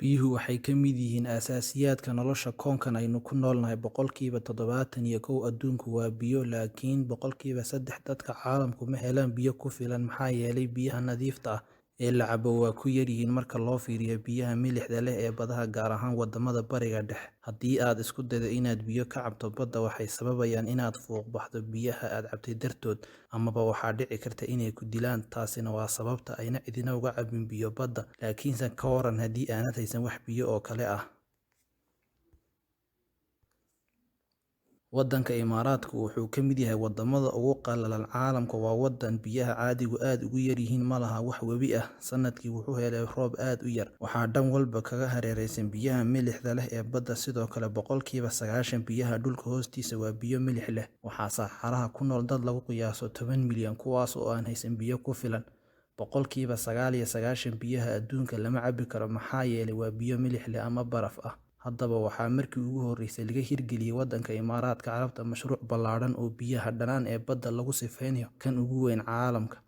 Biyuhu waxay ka mid yihiin aasaasiyaadka nolosha koonkan aynu ku noolnahay. 71% adduunku waa biyo, laakiin 3% dadka caalamku ma helaan biyo ku filan maxaa yeelay biyaha nadiifta ah ee la cabbo waa ku yar yihiin marka loo fiiriyo biyaha milixda leh ee badaha, gaar ahaan waddamada Bariga Dhexe. Haddii aad isku daydo inaad biyo ka cabto badda, waxay sababayaan inaad fuuqbaxdo biyaha aad cabtay dartood, amaba waxaa dhici karta inay ku dilaan. Taasina waa sababta ayna cidina uga cabbin biyo badda. Laakiinse ka waran haddii aanad haysan wax biyo oo kale ah? Waddanka Imaaraadku wuxuu ka mid yahay waddamada ugu qallalan caalamka. Waa waddan biyaha caadigu aad ugu yar yihiin, ma laha wax webi ah, sannadkii wuxuu helaa roob aad u yar. Waxaa dhan walba kaga hareeraysan biyaha milixda leh ee badda. Sidoo kale 90% biyaha dhulka hoostiisa waa biyo milix leh. Waxaa saxaraha ku nool dad lagu qiyaaso 10 milyan, kuwaas oo aan haysan biyo ku filan. 99% biyaha adduunka lama cabbi karo maxaa yeelay waa biyo milix leh ama baraf ah. Haddaba waxaa markii ugu horreysay laga hirgeliyay waddanka Imaaraadka Carabta mashruuc ballaadhan oo biyaha dhanaan ee badda lagu sifeynayo, kan ugu weyn caalamka.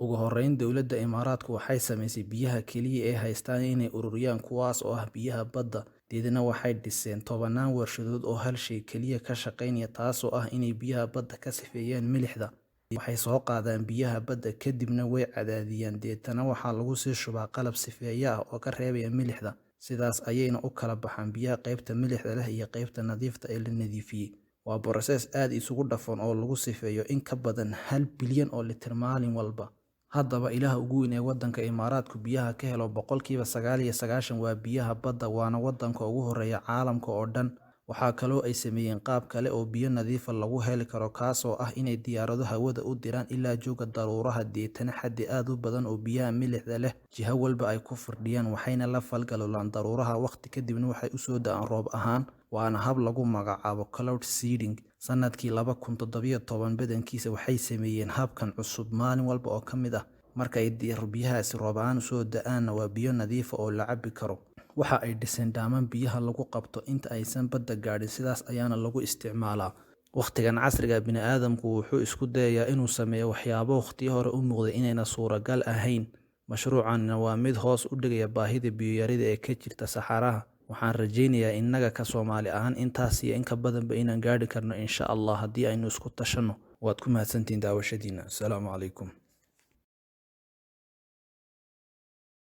Ugu horreyn, dowladda Imaaraadku waxay samaysay biyaha kaliya ee haystaan inay ururiyaan, kuwaas oo ah biyaha badda. Deedna waxay dhiseen tobanaan warshadood oo hal shay kaliya ka shaqeynaya, taasoo ah inay biyaha badda ka sifeeyaan milixda. Waxay soo qaadaan biyaha badda, kadibna way cadaadiyaan, deetana waxaa lagu sii shubaa qalab sifeeye ah oo ka reebaya milixda. Sidaas ayayna u kala baxaan biyaha qaybta milixda leh iyo qaybta nadiifta ee la nadiifiyey. Waa process aad isugu dhafan oo lagu sifeeyo in ka badan 1 bilyan oo litir maalin walba. Haddaba ilaha ugu weyn ee waddanka Imaaraadku biyaha ka helo 99% waa biyaha badda, waana waddanka ugu horreeya caalamka oo dhan. Waxaa kaloo ay sameeyeen qaab kale oo biyo nadiif ah lagu heli karo, kaasoo ah inay diyaarado hawada u diraan ilaa jooga daruuraha, deetana xaddi aad u badan oo biyaha milixda leh jiho walba ay ku firdhiyaan, waxayna la falgalaan daruuraha waqti kadibna waxay u soo da'aan roob ahaan. Waana hab lagu magacaabo cloud seeding. Sanadkii 2017 badankiisa waxay sameeyeen habkan cusub maalin walba oo ka mid ah. Marka ay biyahaasi roob ahaan usoo da'aanna waa biyo nadiif ah oo la cabbi karo. Waxa ay dhiseen dhaaman biyaha lagu qabto inta aysan badda gaadhin, sidaas ayaana lagu isticmaalaa. Waqtigan casriga ah, bini'aadamku wuxuu isku dayayaa inuu sameeyo waxyaabo waqtiyo hore u muuqday inayna suuragal ahayn. Mashruucanina waa mid hoos u dhigaya baahida biyo yarida ee ka jirta saxaraha. Waxaan rajaynayaa innaga ka Soomaali ahaan intaas iyo in ka badanba inaan gaadhi karno insha Allah haddii aynu isku tashanno. Waad ku mahadsantihiin daawashadiina. Asalaamu calaykum.